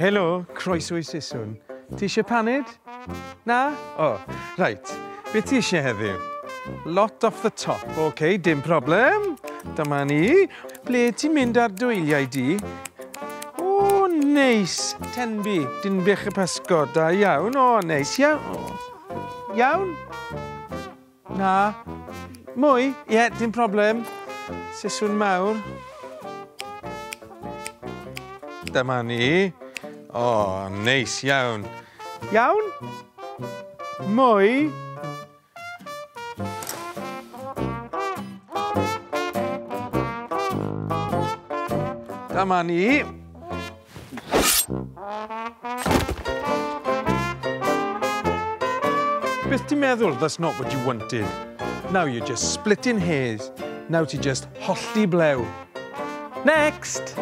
Helo, croeso i Siswn. Ti eisiau paned? Na? O, reit. Be ti eisiau heddiw? Lot off the top. OK, dim problem. Dyma ni. Ble ti'n mynd ar dwyliau di? O, neis. Tenby, Dinbych y Pysgod. Da iawn. O, neis. Iawn. O. Iawn? Na. Mwy? Ie, yeah, dim problem. Siswrn mawr. Dyma ni. O, oh, neis iawn. Iawn? Mwy? Dyma ni. Beth ti'n meddwl? That's not what you wanted. Now you're just splitting hairs. Now ti just hollti blew. Next!